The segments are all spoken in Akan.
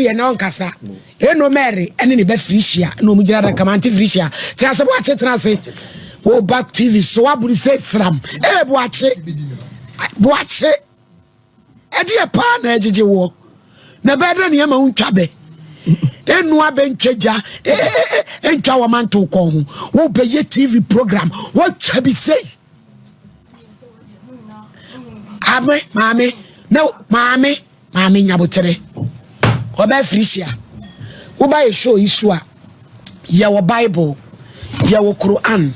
deɛ na ɔnkasa. Eno Mary ɛne ne ba Felicia na wɔn gyina adaka mu. Ante Felicia tena ase Boakye tena ase. Woba TV so waburu sɛ sram. Ee Boakye Boakye ɛdeɛ paa na ɛgyegye woɔ. Na ɛbɛyɛ dɛ nneɛma wontwa bɛ. Enu abɛ ntwa gya ntwa wɔn manto kɔn ho. Wobɛyɛ TV program wotwa bi sei. Ame maame na maame. Maame nyabotere. Ɔbaa Felicia, woba yɛ show yi so a, yɛwɔ Bible, yɛwɔ Quran,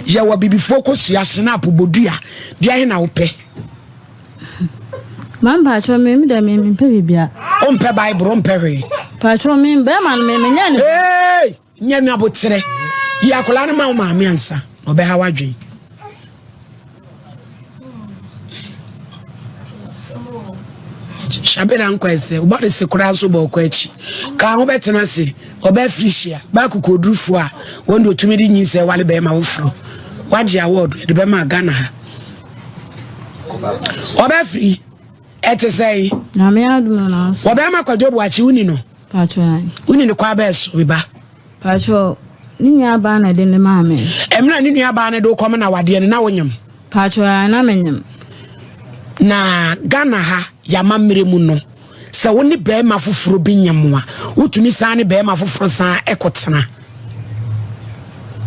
yɛwɔ bibifoɔ kosua, snap, bodua, deɛ ahe na wopɛ? Maame paatwɔ me me dɛ me mempɛ bibia. Wompɛ Bible, wompɛ hwee. Paatwɔ me bɛrima no me menyɛ ne. Hey! Nyɛ no aboterɛ. Yi akwadaa no ma wo maame ansa na ɔbɛha w'adwene. Shabira nkɔ ɛsɛ wobɔ ne se koraa nso bɔ ɔkɔ akyi ka ho bɛtena ase ɔbɛ firihyia baako kɔdurufoɔ a wɔn de otumi de nyinsɛ wale bɛrima foforɔ wagye award de bɛma Ghana ha ɔbɛ firi ɛte sɛ yi ɔbɛrima kwadwo buakye woni no Woni no kwan bɛɛ so, me ba? Patrɔ, ne nua baa na ɛde ne maa me. Mmerɛ a ne nua baa no de wokɔm na wadeɛ no, na wonyem? Patrɔ, na menyem. Na Ghana ha, yɛamammerɛ mu no, sɛ wo ne barima foforɔ bi nyem a, wotumi san ne barima foforɔ san kɔtena?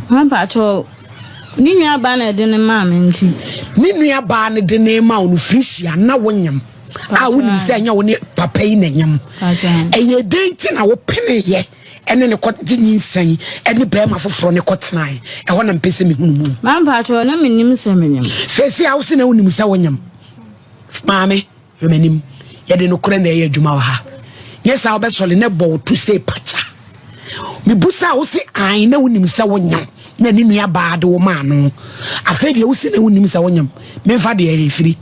Patrɔ, ne nua baa na ɛde ne maa me nti. Ne nua baa no de ne ma wo no, Felicia, na wonyem? a wonim sɛ ɛnyɛ wo ne papa yi na nyam ɛyɛ dɛn nti na wopeneyɛ ɛne ne kɔgye nyinsɛn ɛne bɛrima foforɔ ne kɔtenae ɛhɔ na mpɛ sɛ mehunu mu. Mampakyɛ na menim sɛ menyam. Sɛsi a wose na wonim sɛ wonyam. Maame hwɛ m'anim, yɛde nokorɛ na ɛyɛ adwuma wɔ ha, nyɛ saa wobɛsɔre na ɛbɔ wo to sɛ pakya. Mebusa a wose an na wonim sɛ wonyam na ne nua baa de wo maa no. Afei deɛ wose na wonim sɛ wonyam, memfa deɛ ɛfiri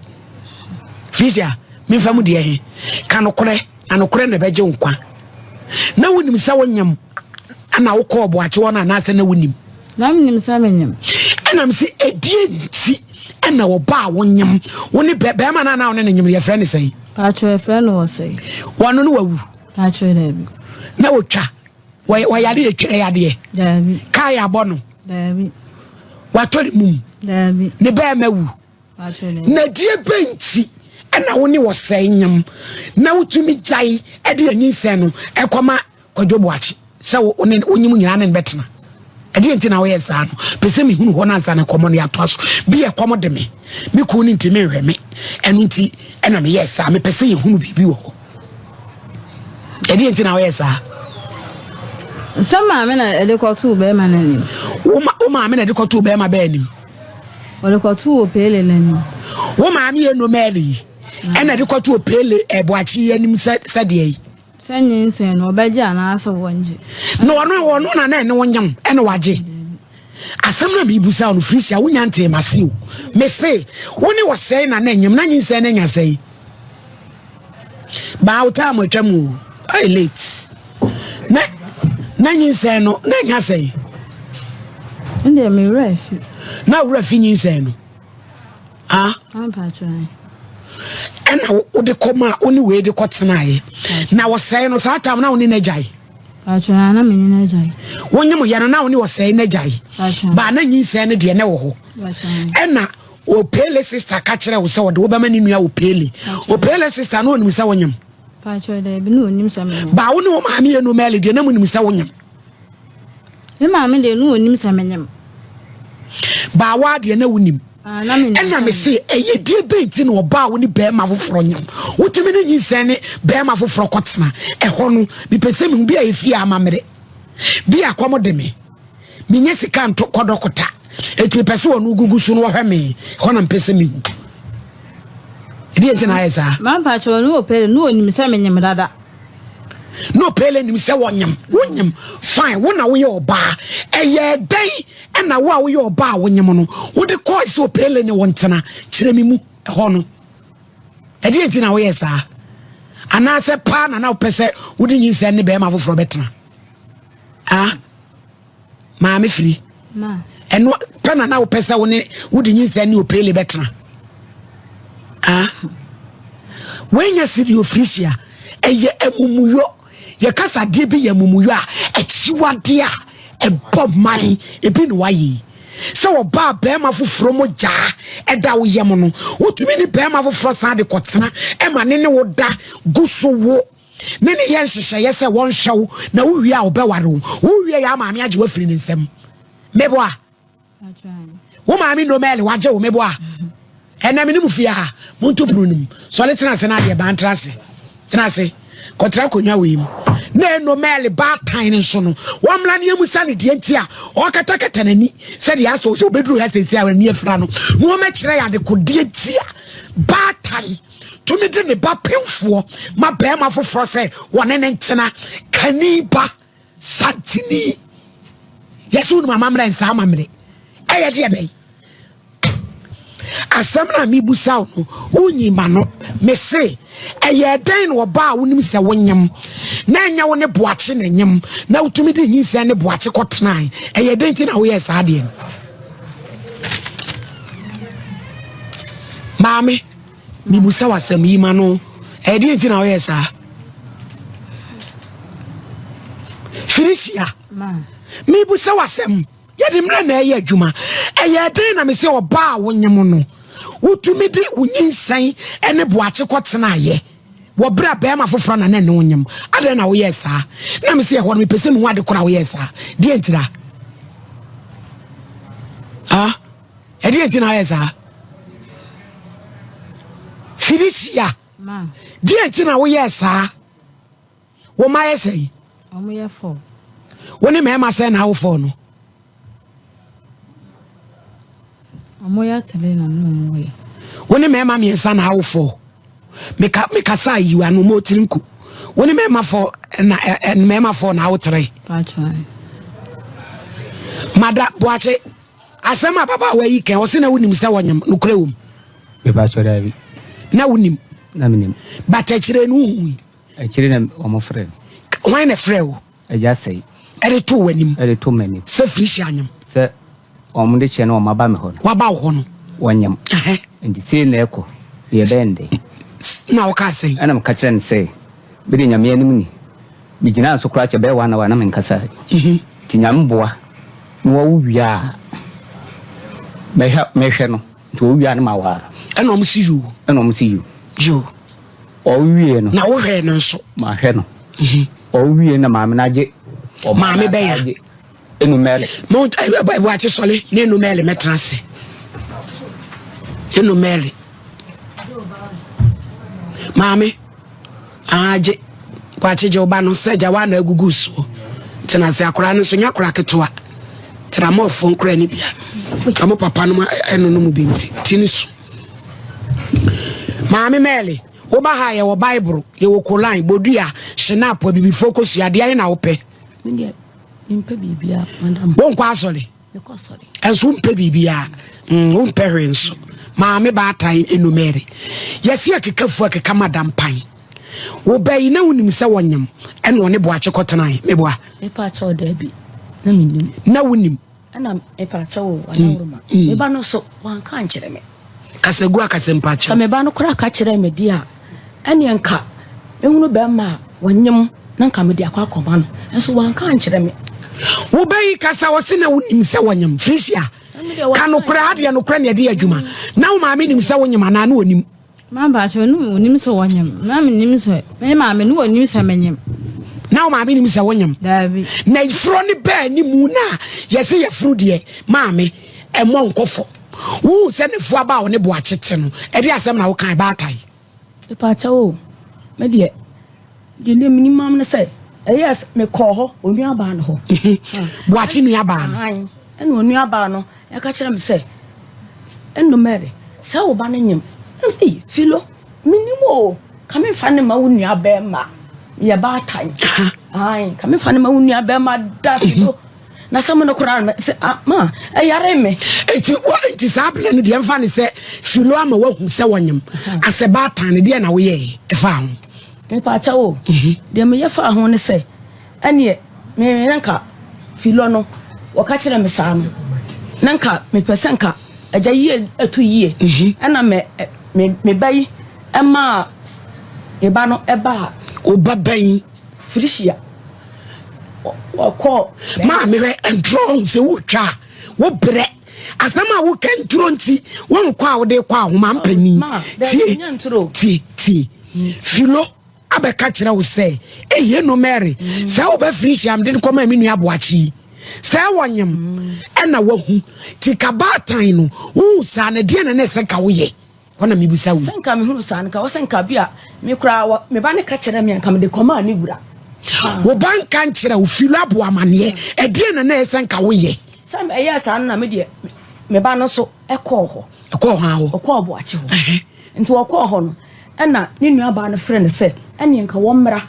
Felicia, memfa mu deɛ he? Ka nokorɛ, na nokorɛ na ɛbɛgye wo nkwa. Na wonim sɛ wonyam ana wokɔɔ boakye hɔ no anaasɛ na wonim? Na menim sɛ menyam. Ɛna mese ɛdeɛ nti ɛna ɔba a wonyam wo ne bɛrima no anaa wo ne no nyam no yɛfrɛ ne sɛn? Paatwɛ yɛfrɛ no ɔsɛe. Wɔno no wawu? Paatwɛ daabi. Na wɔtwa wɔyare yɛ twerɛ yadeɛ? Daabi. Kaa yɛ abɔ no? Daabi. Watɔ ne mum? Daabi. Ne bɛrima wu? Na deɛ bɛn nti na wo ne ɔsɛe nyem na wotumi gyae de anyinsɛn no kɔma Kwadwo Boakye sɛ wo ne wonyem nyinaa ne no bɛtena? Ɛdeɛ nti na woyɛ saa no? Pɛ sɛ mehunu hɔ no ansa na nkɔmmɔ no yɛatoa so. Bi yɛ kɔm de me, me kunu no ntumi nhwɛ me, ɛno nti ɛna meyɛɛ saa. Mepɛ sɛ yɛhunu biribi wɔ hɔ. Ɛdeɛ nti na woyɛ saa? Sɛ maame na ɛde kɔtoo bɛrima no anim. Wo maame na ɛde kɔtoo bɛrima bɛɛ anim? Ɔde kɔtoo Opele n'anim. Wo maame yɛ Nomɛli yi ɛna ɛde kɔtoo Opele Ɛboakye yi anim sɛ sɛdeɛ yi. Sɛ nyinsɛn no ɔbɛgye anaasɛ wɔngye. Na ɔno ɔno na na ɛne wo nyam ɛna wagye. Asɛm na mebusa no Felicia wonya ntee mase o. Mese wo ne ɔsɛe na na ɛnyam na nyinsɛn no anya sɛe. Baa wo time atwa mu o. Ayɛ late. Na na nyinsɛn no na anya sɛn? Ndeɛ me werɛ afi. Na werɛ afi nyinsɛn no. Ah. Ɛna wode kɔ ma wo ne wei de kɔ tenaeɛ. Na wɔsɛe no saa tam na wo ne no agyae. Na me ne no agyae. Wo nye mo yɛ no na wo ne ɔsɛe no agyae. Baa na nyinsɛn no deɛ na ɛwɔ hɔ. Ɛna Opele sister ka kyerɛ wo sɛ ɔde wo bɛma ne nua Opele. Opele sister no onim sɛ wonyem. Paatwɔ daabi na onim sɛ menyem. Ba wo ne wo maame yɛ no mɛle deɛ na mo nim sɛ wonyem. Me maame deɛ na onim sɛ menyem. Ba wa deɛ na wonim. Ah, Ɛna me se ɛyɛ deɛ bɛn nti na ɔbaa wo ne bɛrima foforɔ nyem. Wotumi ne nyinsɛn ne bɛrima foforɔ kɔtena ɛhɔ no. Mepɛ sɛ mehu bi a ɛfie amammerɛ. Bi a kɔm de me. Menya sika nto kɔ dɔkota. Eti mepɛ sɛ ɔno gugu so no ɔhwɛ me. Hɔ na mepɛ sɛ mehu. Ɛdeɛ nti na ayɛ saa? Mampa kyerɛ no Opele no onim sɛ menyem dada. Na Opele nim sɛ wɔnyem. Wonyem. Fine, wo na woyɛ ɔbaa. Ɛyɛ dɛn ɛna wo a woyɛ ɔbaa a wonyem no wode kɔɔ sɛ Opele ne wo ntena? Kyerɛ me mu ɛhɔ no. Ɛdeɛ nti na woyɛ saa? Anaasɛ paa na na wopɛ sɛ wode nyinsɛn ne bɛrima foforɔ bɛtena? Ah, maame firi. Ɛno pɛ na na wopɛ sɛ wo ne wode nyinsɛn ne opele bɛtena. Ah, woanya siri ofirisia ɛyɛ amumuyɔ. Yɛkasa adeɛ bi yɛ amumuyɔ a, akyiwadeɛ a ɛbɔ man ebi na wayɛ yi. Sɛ ɔbaa bɛrima foforɔ mogyaa ɛda wo yam no, wotumi ne bɛrima foforɔ san de kɔtena ɛma ne ne wo da gu so wo ne ne yɛ nhyehyɛeɛ sɛ wɔnhwɛ wo na wowie a ɔbɛware wo. Wowie yɛ amaame agye wo afiri ne nsam. Meboa. Wo maame Nomɛl wagye wo meboa. Ɛnna me ne mu fie ha. Monto pono no mu. Sɔre tena ase na adeɛ baa ntra ase. Tena ase. Kɔtra akonnwa wei mu. Na Nomɛl baatan no nso no, wɔmmra ne yɛmmusa no deɛ nti a ɔrekatakata n'ani sɛdeɛ asɛ sɛ ɔbɛduru ha seesei a n'ani afira no, na wɔmmɛkyerɛ yɛ adekodeɛ nti a baatan tumi de ne ba pemfoɔ ma barima foforɔ sɛ wɔne ne ntena kani ba Santini. Yɛsɛ wonim amammerɛ nsa amammerɛ ɛyɛ deɛ bɛyi asɛm no a mebusa wo no wonyi ma no mese ɛyɛ dɛn na ɔbaa a wonim sɛ wonyem na ɛnyɛ wo ne boakye na nyem na wotumi de nyinsɛn ne boakye kɔtenae ɛyɛ dɛn nti na woyɛ saa deɛ no maame Mebisa wo asɛm, yi m'ano. Ɛdeɛn nti na woyɛ saa? Felicia, mebisa wo asɛm. Yɛde mmerɛ na ɛyɛ adwuma. Ɛyɛ dɛn na mesɛ ɔbaa a wonyem no, wotumi de wo nyinsɛn ne boakye kɔtenaeɛ wɔ berɛ a bɛrima foforɔ na na ɛne wo nyem? Adɛn na woyɛɛ saa? Na mesɛ ɛhɔ no mepɛ sɛ mehu ade korɔ a woyɛɛ saa. Deɛ ntira? Ah? Ɛdeɛ nti na ayɛ saa? Felicia, deɛ nti na woyɛɛ saa? Wo mma yɛ sɛn? Wo ne mmarima sɛn na awo fɔɔ no? Wo ne mmarima mmiɛnsa na awo fɔɔ. Meka mekasa yi ano mo tiri nku. Wo ne mmarima fɔɔ na ɛ mmarima fɔɔ na awo tere. Mada Boakye. Asɛm a ababaawa yi ka, ɔse na wonim sɛ ɔnyem, nokorɛ wom? Mepakyɛ daabi. Na wonim? Na menim. But akyire no wohui? Akyire na wɔn frɛ me. Hwan na frɛ wo? Agya Sɛi. Ɛde too w'anim? Ɛde too m'anim. Sɛ Felicia anyem? Sɛ wɔn de kyɛ no wɔn aba me hɔ no. Waba wo hɔ no? Wɔnyem. Nti sei na ɛkɔ, deɛ ɛbɛyɛ ne dɛn? Na wokaa sɛn? Ɛna meka kyerɛ no sɛ, mede Nyame anim ni, Megyinaa so koraa kyɛ bɛyɛ one hour na menkasae. Nti Nyame boa na wawo wie a mɛhwɛ mɛhwɛ no. Nti ɔwo wie a na maware no. Ɛna ɔmo se yoo. Ɛna ɔmo se yoo. Yoo. Ɔwo wie no. Na wohwɛɛ no nso? Mahwɛ no. Ɔwo wie na maame no agye. Maame bɛn a? Enu Mary. Mo Boakye sɔle ne Enu Mary mɛtena ase. Enu Mary. Maame. Agye Boakye gye wo ba no sɛ gya wa na agugu soɔ. Tena ase akwaraa no nso nyɛ akwaraa ketewa. Tena mɔfoɔ nkoraa no bia. Ɔmo papa no ɛno no mu bi nti ti no so. Maame Mary. Woba ha yɛwɔ Bible, yɛwɔ Koran, Bodua, Shinap, abibifoɔ kosua, adeɛ ahe na wopɛ? Mempɛ biribiara, madam. Wonkɔ asɔre? Mekɔ asɔre. Ɛnso wompɛ biribiara. Mm, wompɛ hwee nso. Maame baatan enumere. Yɛsi akeka fu akeka madam pan. Wo ba yi na wonim sɛ wɔnyem ɛna ɔne boakye kɔtenae. Meboa. Mepa kyɛw daabi. Na menim. Na wonim. Ɛna mepa kyɛw o, anaworoma. Mm. Me ba no so wanka ankyerɛ me. Kasagu akasa mpa kyɛw. Sɛ me ba no koraa ka kyerɛɛ me deɛ a, ɛneɛ nka mehunu bɛrima a wɔnyem na nka mede akɔ akɔma no. Nso wanka ankyerɛ me. Wo ba yi kasa ɔse na wonim sɛ wɔnyem. Felicia, ka nokorɛ adeɛ nokorɛ na ɛde yɛ adwuma. Na wo maame nim sɛ wonyem anaa na ɔnim? Maa mpakyɛw no onim sɛ wɔnyem. Na menim sɛ me maame no onim sɛ menyem. Na wo maame nim sɛ wonyem? Daabi. Na furo ne bɛɛ ne mu na yɛse yɛfunu deɛ maame ɛmɔ nkɔfɔ. Wohu sɛ ne fo aba a ɔne boakye te no ɛde asɛm na wokan baatae. Mpakyɛw o, me deɛ deɛ na menim am ne sɛ ɛyɛ sɛ mekɔɔ hɔ onuabaa no hɔ. Boakye nuabaa no. Ɛna onuabaa no Ɛka kyerɛ me sɛ, Ɛno Mary, sɛ wo ba no nyem. Ei, Philo, mennim o, ka memfa no mma wo nua bɛrima. Meyɛ baatan. Ae, ka memfa no mma wo nua bɛrima da, Philo. Na sɛ mo no koraa no, sɛ, ah, ma, ɛyare me. Enti, wɔ, enti saa berɛ no deɛ mfa no sɛ Philo ama woahu sɛ wɔnyem. Asɛ baatan no, deɛ na woyɛe ɛfaa ho? Mepaakyɛw o, deɛ meyɛ faa ho ne sɛ, Ɛnneɛ, me na nka Philo no, wɔka kyerɛɛ me saa no, na nka mepɛ sɛ nka agya yie to yie. Ɛna me, me, me ba yi maa me ba no baa. Wo ba bɛn? Felicia ɔkɔɔ. Maame hwɛ ntorɔ sɛ wotwa a wobrɛ asɛm a woka nturo nti wonkɔ a wode kɔ ahoma mpanyin tie tie tie filo abɛka kyerɛ wo sɛ ɛyɛ no Mary sɛ wobɛ Felicia mede no kɔma me nua aboakye yi sɛ wɔnyem ɛna wahu ti kabaatan no wohu saa na deɛ na ne sɛ ka woyɛ Hɔ na mebisa wo yi. Sɛ nka mehunu saa no, nka wɔ sɛ nka bi a me koraa wɔ me ba no ka kyerɛ me a, nka mede kɔmaa ne wura. Wo ba nka nkyerɛ wo, Filo abɔ amaneɛ. Ɛdeɛn na na ɛyɛ sɛ nka woyɛ? Sɛ ɛyɛɛ saa no na me deɛ me ba no nso kɔɔ hɔ. Ɛkɔɔ hwan hɔ? Ɔkɔɔ Boakye hɔ. Nti ɔkɔɔ hɔ no, ɛna ne nuabaa no frɛ no sɛ ɛneɛ nka wɔmmra,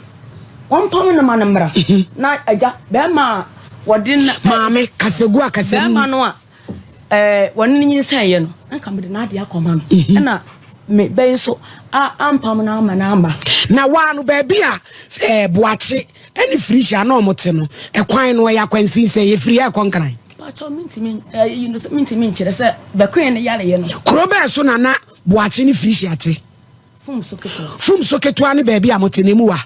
wɔmpam no ma no mmra. Na agya, bɛrima a wɔde no. Maame, kasagu a kasamu. Bɛrima no a ɛɛ wɔne no nyinsɛneeɛ no, na nka mede n'adeɛ akɔma no. Mhm. Ɛna me bɛyi nso ampam no ama no amma. Na waa no baabi a ɛɛ Boakye ɛne Firihyia na wɔn te no, ɛkwan no ɛyɛ akwansin sɛ yɛfiri ha ɛkɔ Nkran. Pakyɛ mentumi ɛyi no mentumi nkyerɛ sɛ bɛkoe ne yareɛ no. Kuro bɛɛ so na na Boakye ne Firihyia te? Fum so ketewa ne baabi a mote no emu wa?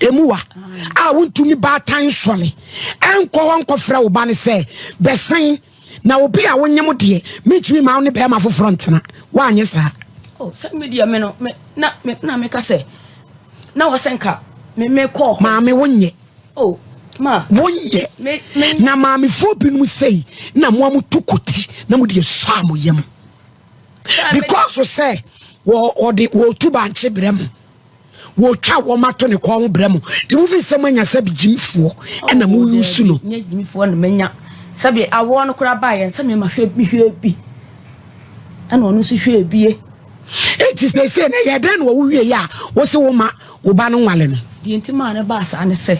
Emu wa a wontumi baatan nsɔre ɛnkɔ hɔ nkɔfrɛ wo ba no sɛ bɛsen na obi a wonyem deɛ mentumi ma wo ne bɛrima foforɔ ntena. Woanyɛ saa. Oh, sɛ me deɛ me no me na me na meka sɛ na wɔ sɛ nka me me kɔɔ hɔ. Maame wonyɛ. Oh, ma. Wonyɛ. Me me. Na maamefoɔ binom sei na mo a motu kɔti na mode asɔ a mo yam. Because sɛ wɔde wɔtu bankye brɛ mo wɔtwa wɔn ato ne kɔn ho brɛ mo nti mo fi sɛ mo anya sɛbi gyimifoɔ ɛna mo yusu no. Nyɛ gyimifoɔ na manya sɛbi awoɔ no koraa baa yɛn sɛ mema hwɛ bi hwɛ bi ɛna ɔno nso hwɛ bie. Eti sɛsɛ na yɛ dɛn na wɔwo wie yɛ a wɔsi wo ma wo ba no nwale no. Deɛ nti maa no baa saa ne sɛ.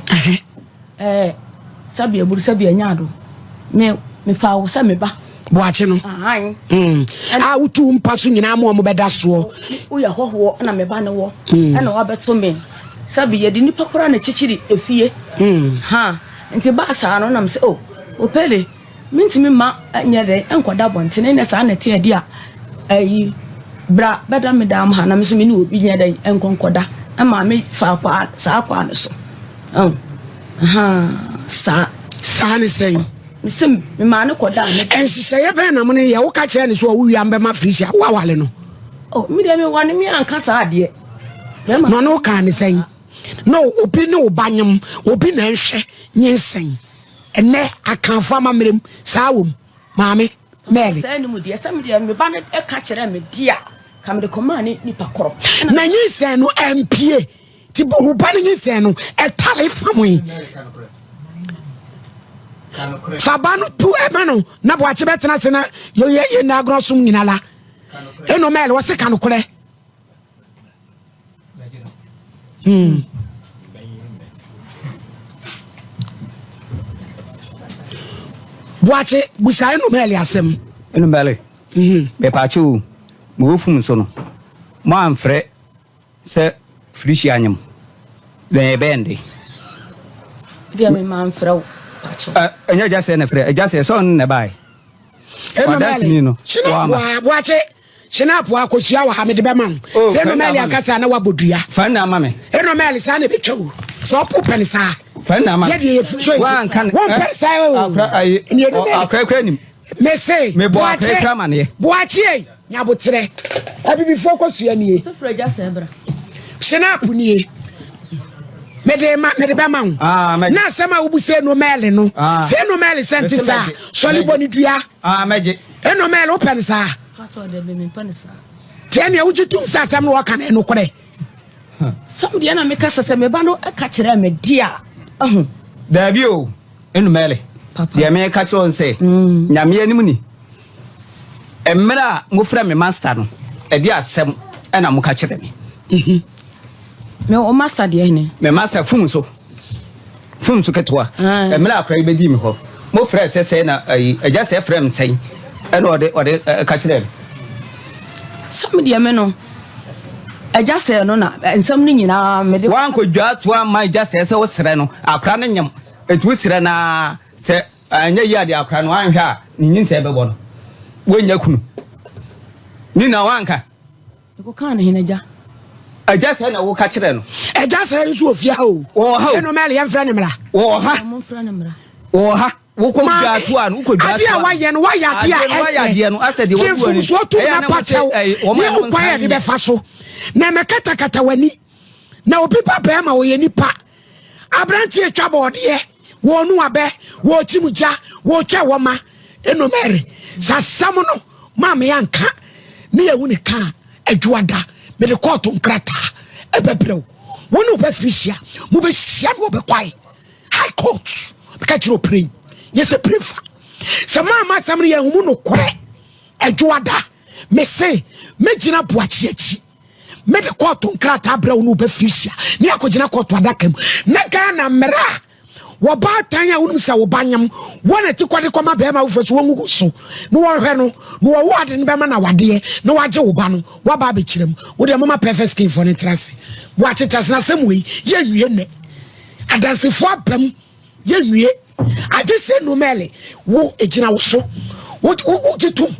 Ɛɛ, sɛbi aburu, sɛbi anya ado. Me, mefaa wo sɛ me ba. Boakye no. Ahan. Mm. A wotu wo mpa so nyinaa ma wɔn bɛda soɔ. Woyɛ hɔhoɔ na me ba ne wɔ. Mm. Ɛna wabɛto me. Sɛbi yɛde nipa koraa na kyikyiri efie. Mm. Ha, nti baa saa no nam sɛ, oh, opele. Mentumi mma nyɛ dɛn nkɔda abɔnten, ɛnna saa na ɛteɛ de a, ayi, bra bɛda me dan mu ha na me nso me ne obi nyɛ dɛn nkɔ nkɔda. Ɛma me faa kwaa, saa kwaa no so. Oh, ahaa, saa. Saa ne sɛn? Mese memaa no kɔdaa me. Nhyehyɛeɛ bɛn na mo ne yɛ? Woka kyerɛ ne so a wowie a mbɛma Felicia woawale no? Oh, me deɛ mewɔ ne me anka saa adeɛ. Na ɔne wo kaa ne sɛn? Na obi ne wo ba nyem, obi na ɛnhwɛ nyinsɛn. Ɛnnɛ Akanfo amammerɛ mu, saa wom. Maame, Mary. Saa no mu deɛ, sɛ me deɛ me ba no ka kyerɛɛ me deɛ a, ka mede kɔmaa ne nipa korɔ. Na nyinsɛn no ampue. Nti wo ba no nyinsɛn no, ɛtale fam yi. Fa ba no tu ɛma no na boakye bɛtena ase na yɛyɛ yɛ nna agorɔ som nyina la. Ɛno Mary, wɔse ka nokorɛ. Hmm. Boakye busa Enumɛli asɛm. Enumɛli, mhm. mepakye o, mewɔ fum so no, mo amfrɛ sɛ Felicia anyem, na ɛbɛyɛ nde. Deɛ me ma mfrɛ wo, pakye. Ɛnyɛ agya sɛ na frɛ, agya sɛ sɛ ɔno na ɛbae. Enumɛli, kyina boakye. Hyena po akosua wɔ ha mede bɛma wo. Oh, Sɛ fa nna Enomɛli ama me. ankasa na wabɔ dua. Fa nna ama me. Enomɛli saa na ebetwa wo. Sɛ ɔpo pɛ ne saa. Fa nna ama me. Yɛ deɛ yɛ fi choice. Woanka ne. Wɔn pɛ ne saa o. Akora ayi. Ɛni Enomɛli. Akora kura nim. Mese. Mebɔ akora kura amaneɛ. Boakye ei. Nyabotrɛ. Abibifoɔ kosua nie. Sɛ frɛ gya sɛ bra. Hyena po nie. Mede ma mede bɛma wo. Ah, mɛgye. Na asɛm a wobu sɛ Enomɛli no. Ah. Sɛ Enomɛli sɛ nte Mese saa. mɛgye. Sɔle bɔ ne dua. Ah, mɛgye. Enomɛli wopɛ ne saa. Tiɛ nea wogye tom sɛ asɛm no wɔka no ɛnokorɛ. Sɛm deɛ na meka sɛ sɛ me ba no ka kyerɛ me deɛ a ahu. Daabi o, Enumɛle, deɛ meka kyerɛ wo sɛ, mm. Nyame anim ni, mmerɛ a mofrɛ me master no, ɛde asɛm ɛna moka kyerɛ me. Mhm. Me o master deɛ hene. Me master fum so. Fum so ketewa. Mmerɛ akora yi bɛdii me hɔ. Mo frɛ sɛ sɛɛ na ayi agya sɛɛ frɛ me sɛn ɛna ɔde ɔde ɛka kyerɛ me. Sɛ me deɛ me no agya sɛɛ no na nsɛm no nyinaa me de. Wankɔ dwa to ama agya sɛɛ sɛ wosrɛ no akora no nyem eti wosrɛ no ara sɛ anyɛ yie a deɛ akora no anhwɛ a ne nyinsɛn bɛbɔ no wonnya kunu ne na wanka. Mekɔkaa no hene agya. Agya sɛɛ na woka kyerɛ no. Agya sɛɛ nso wɔ fie ha o. Wɔwɔ ha o. Ɛno mɛle yɛmfrɛ no mmra. Wɔwɔ ha. Momfrɛ no mmra. Wɔwɔ ha. Wokɔ Maame, dwa to a no, wokɔ dwa adeɛ to a a. wayɛ no, wayɛ adeɛ a Adeɛ no, wayɛ ɛnyɛ. adeɛ no, asɛ deɛ Gye wabu ani. mfomsoɔ tom Ɛyɛ a na na pa wɔn sɛ, kyɛw. ɛyi, wɔn Ne a wo wɔn kwan nsa a yɛde nyɛ. bɛfa so. Na ɛmɛkatakata w'ani. Na obi ba bɛrima ɔyɛ nipa. Aberanteɛ twa bɔɔdeɛ, wɔnu abɛ, wɔkyim gya, wɔtwa wɔma. Ɛno mɛre, sɛ asɛm no maame anka ne yɛhu ne ka a, adwuada mede kɔɔto nkrataa ɛbɛbrɛ wo. Wo ne wo ba firi hyia, mobɛhyia ne wɔbɛkwae. High court bɛka kyerɛ ɔpirɛn, nyɛ sɛ pire fa. Sɛ maama asɛm no yɛahu mu nokorɛ adwuada, mese mɛgyina boakye akyi. Mede kɔɔto nkrataa brɛ wo ne wobɛfiri hyia ne akɔgyina kɔɔto adaka mu na Ghana mmerɛ a wɔbaatan a wonim sɛ wo ba nyem wɔ na ti kɔde kɔma bɛrima foforɔ so wɔngugu so na wɔhwɛ no na wɔwo ade no bɛma no awadeɛ na wagye wo ba no waba abɛkyerɛ mu. Wo deɛ moma perfect skin foɔ no ntena ase. Boakye tase na asɛm wei yɛnwie nnɛ. Adansefoɔ aba mu. Yɛnwie. Agye sɛ Nomɛle wo egyina wo so wogye tom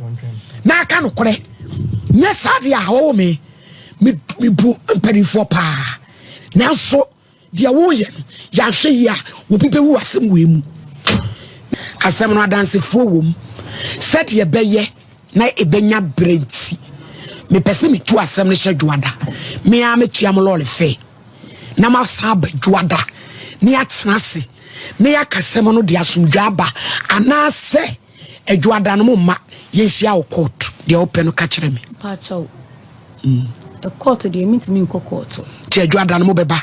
na aka nokorɛ. Nyɛ saa deɛ a wɔwo me mebu mpanimfoɔ paa nanso deɛ woyɛ no yɛanhwɛ yie a obi bɛwu asɛm wei mu. Asɛm no adansefoɔ wɔ mu sɛdeɛ ɛbɛyɛ na ɛbɛnya berɛ nti mepɛ sɛ metu asɛm no hyɛ dwoada me ara mɛtua mo lɔɔre fɛ na moasan aba dwoada na yɛatena ase na yɛaka asɛm no de asomdwoe aba anaasɛ adwoada no momma yɛnhyia wɔ court deɛ wopɛ no ka kyerɛ me. Mpakyɛw, court deɛ mentumi nkɔ court. Nti adwoada no mobɛba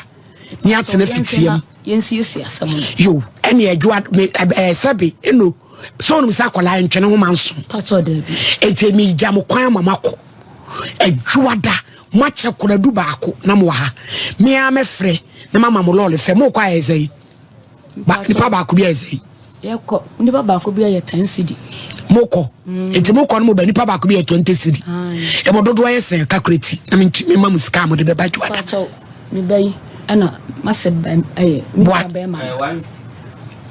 na yɛatena fitiam. Yɛnsiesie asɛm no. Yo, ɛne adwoa me ɛɛ sɛbe eno sɛ wonim sɛ akwadaa ntwene ho ma nso. Mpakyɛw daabi. Enti megya mo kwan ama makɔ. Adwoada Moakyɛ kora du baako na mowɔ ha. Me ara mɛfrɛ na mama mo lɔɔre fɛ. Mokɔ ayɛ sɛn? Ba nipa baako bi ayɛ sɛn? Yɛkɔ nipa baako bi ayɛ ten cedi. Mokɔ. Mm. Eti mokɔ no mo ba nipa baako bi yɛ twenty cedi. Ɛmɔ dodoɔ yɛ sɛn kakureti na me ma mo sika a mo de bɛba dwoada. Pakyɛw me ba yi ɛna masɛ ɛyɛ me nua bɛrima.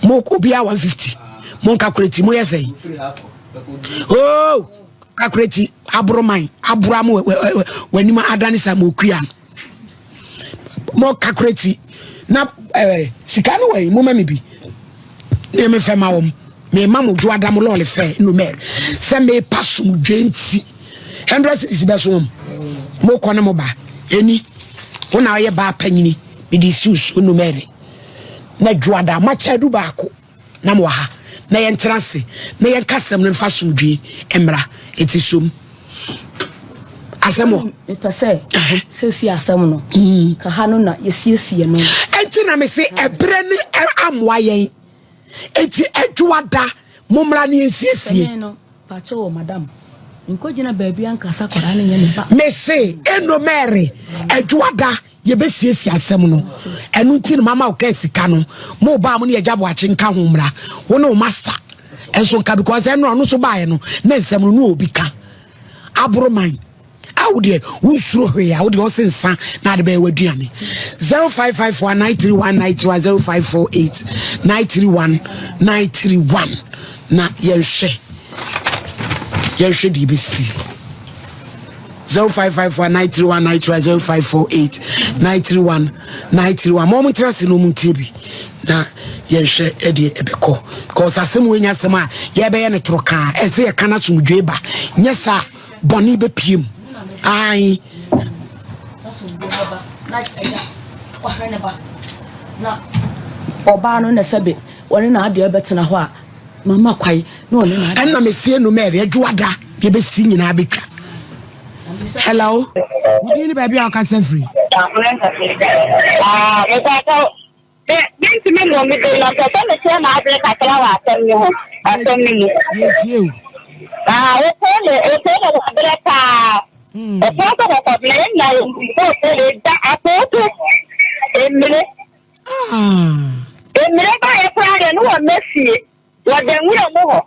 Mo obiara 150. Mo nkakureti mo yɛ sɛn? Oh. Kakorati aboro man aboro ama w'anim adane sɛ ma okua no mo kakorati na ɛɛ eh, sika no wɔ yi mo ma mi bi na ɛmi fɛ ma wɔn mɛ ma mo dwo adam lɔɔre fɛ nomɛr sɛ mɛ pa som dwe nti hundred cities bɛ so wɔn mo kɔ ne mo ba eni wɔn na ɔyɛ baa panyini mɛ de si so nomɛr na dwo adam ma kyɛ du baako. Na mowɔ ha, na yɛntena ase na yɛnka asɛm no mfa asomdwoe mmra. Enti som asɛm wɔ. Mepɛ sɛ sɛsi asɛm no mm. ka ha no na yɛsiesie no. Enti na mese ɛberɛ no amoa yɛn. Enti adwoada mommra ne yɛnsiesie. Pakyɛ o madam, nkɔgyina baabi ankasa akwadaa no nyɛ me ba. Mese Eno Mary, Adwoada yɛbɛsiesie asɛm no. Ɛno nti no mama wo kaa sika no. Mo baa mo ne Agya Boakye nka ho mmra. Wo ne wo master nso nka because ɛno ɔno nso baeɛ no ne nsɛm no ne obi ka. Aboro man. A wo deɛ wonsuro hwee a wo deɛ ɔse nsa na ade bɛyɛ w'aduane. 0554 931 931 0548 931 931 na yɛnhwɛ yɛnhwɛ deɛ ɛbɛsi. 0554 931 931 0548 931 931 ma ɔmo ntena ase na ɔmo ntie bi na yɛnhwɛ ɛdeɛ ɛbɛkɔ because asɛm wei nyɛ asɛm a yɛbɛyɛ no toro kaa ɛsɛ yɛka no asomdwoe ba nyɛ saa bɔne bɛpie mu ae ɔbaa no na sɛbe wɔne n'adeɛ bɛtena hɔ a mama kwae na ɔne n'adeɛ ɛna mesie no mɛre adwoada yɛbɛsi nyinaa bɛtwa hello wodin ne baabi a wokasa firi ah, Me, mentumi mmɔ me din na mpɛ sɛ mekyerɛ m'adwene kakra wɔ asɛm no ho, asɛm no mu. Yɛtie o. Ah, wopoo me, wopoo me wabrɛ paa. Ɔpɔn sɛ kɔkɔbena, yɛn nyinaa yɛ sɛ ɔpoo me gya apoopo mmire. Ah. Mmire baeɛ koraa deɛ ne wɔn mma fie. Wɔda nwura mu hɔ.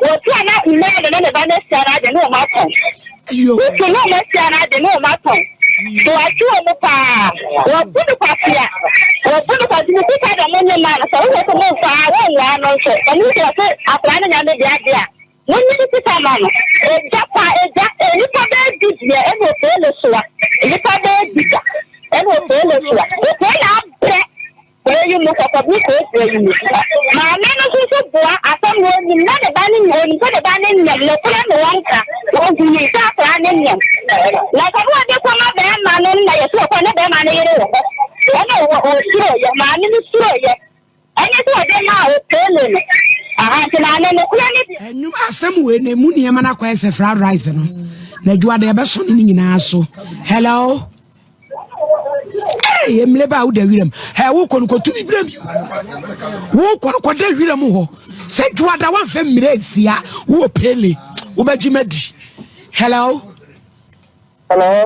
Wɔtu a na Mary ne ne ba no ahyia no ade ne wɔn atɔn. Wotu ne wɔn ahyia no ade ne wɔn atɔn. So wɔatwe wɔn mu paa. Wɔbu no kwasea. Wɔbu no kwasea. Ne sika deɛ monye mma no. Sɛ wohwɛ sɛ momfa a, wonwaa no nso. Na mo nso wɔse akwadaa no nya ne dea deɛ a, monye ne sika ma no. Egya pa, egya, nnipa bɛyɛ du deɛ ɛna ofie no soa. Nnipa bɛyɛ du da. Ɛna ɔpɛɛ na sua. Ɔpɛɛ na abrɛ kuro yi mu kɔkɔbi kuro yi mu. Maame no nso so boa asɛm no onim na ne ba no onim sɛ ne ba no nyam nokorɛ na wɔnka wɔhunii sɛ akwadaa no nyam. Na sɛ ne wɔde kɔma bɛrima no na yɛsɛ ɔkɔ ne bɛrima no yere wɔ hɔ. Ɛna ɔsuroyɛ maame no suroyɛ. Ɛnyɛ sɛ ɔde maa ɔpɛɛle no. Aha nti maame nokorɛ no deɛ. Ɛnwom asɛm wei na emu nneɛma no akɔyɛ sɛ fried rice no na adwuma deɛ ɛbɛso ne ne nyinaa so. Hello. Hey, emile ba a woda wiram. Hey, wokɔ no kɔtu bi brɛ mi. Wokɔ no kɔda wiram hɔ. Sɛ dwoada woamfa mmerɛ nsia wowɔ pele wobɛgye madi. Hello. Hello.